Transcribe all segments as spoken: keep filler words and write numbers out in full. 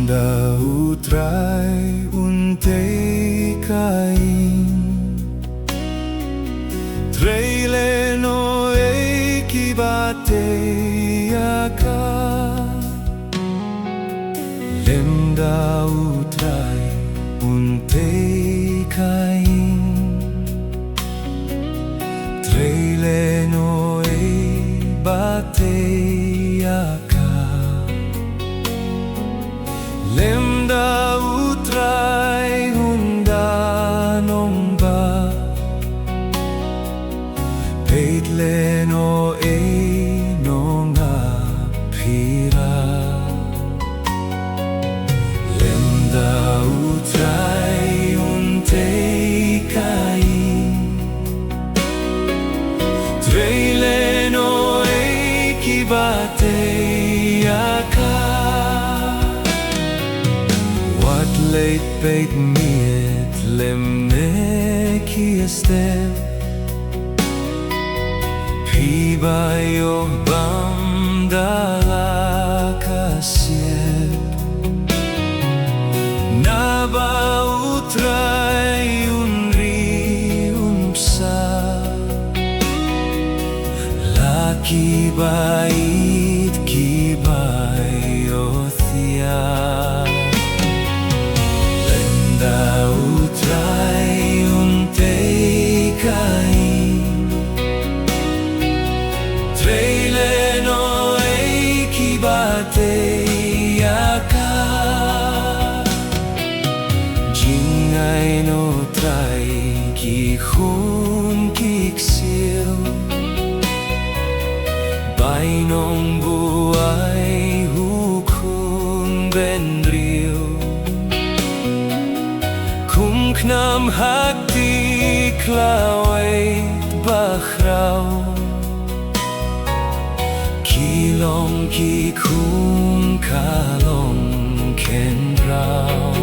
Da u Trai un tei ka ïing, trei lehnoh ei kiba tei ïa ka. Lymda u Trai un tei ka ïing, trei lehnoh ei ba tei ïa ka. Lymda u Trai un da nongbah, peit lehnoh ei nongap pyrshah. Lymda u Trai un tei ka ïing, trei lehnoh ei kiba tei ïa ka. Wat leit peit miet lymne ki step, phi ba ïoh bam da la ka siat. Naba u Trai un ri un bsa, la kiba ïeit kiba ïohthiah. Lymda u Trai un tei ka ïing, trei lehnoh ei kiba tei ïa ka. Jingaiñ u Trai ki khun ki ksiu, bainong buaid u khun bynriew. Kum khnam ha kti khlawait ba khraw, ki long ki khun ka long khynraw.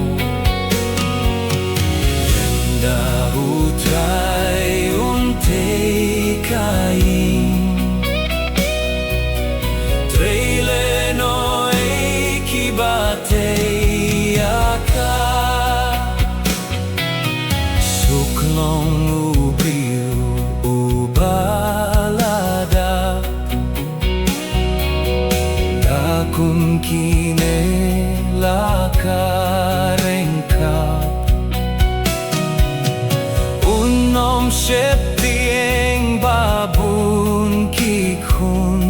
Lymda u Trai un tei ka ïing, trei lehnoh ei kiba tei ïa ka. Suk long u briew uba la dap, da kum kine la ka ryngkat. Un ym sheptieng ba bun ki khun,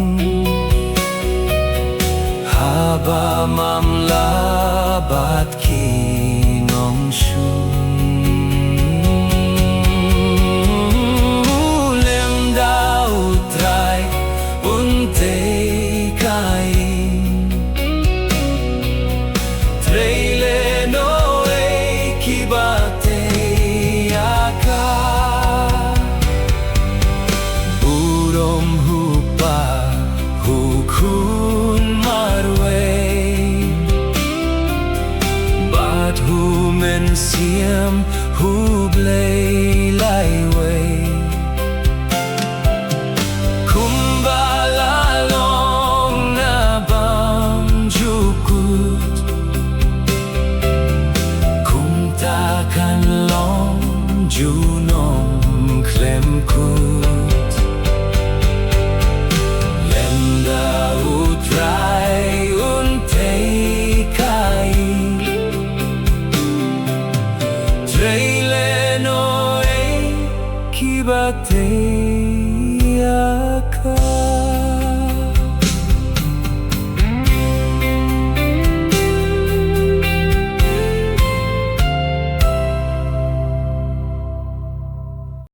haba mam lah bad ki nongshun. Lymda u Trai un tei ka ïing, trei lehnoh ei kiba tei ïa ka. Burom u pa, u khun marwei, bad u mynsiem u Blei laiwei. Kumba la long na bymjukut, kumta kan long junom khlem kut. Lymda u Trai un tei ka ïing, trei lehnoh ei kiba tei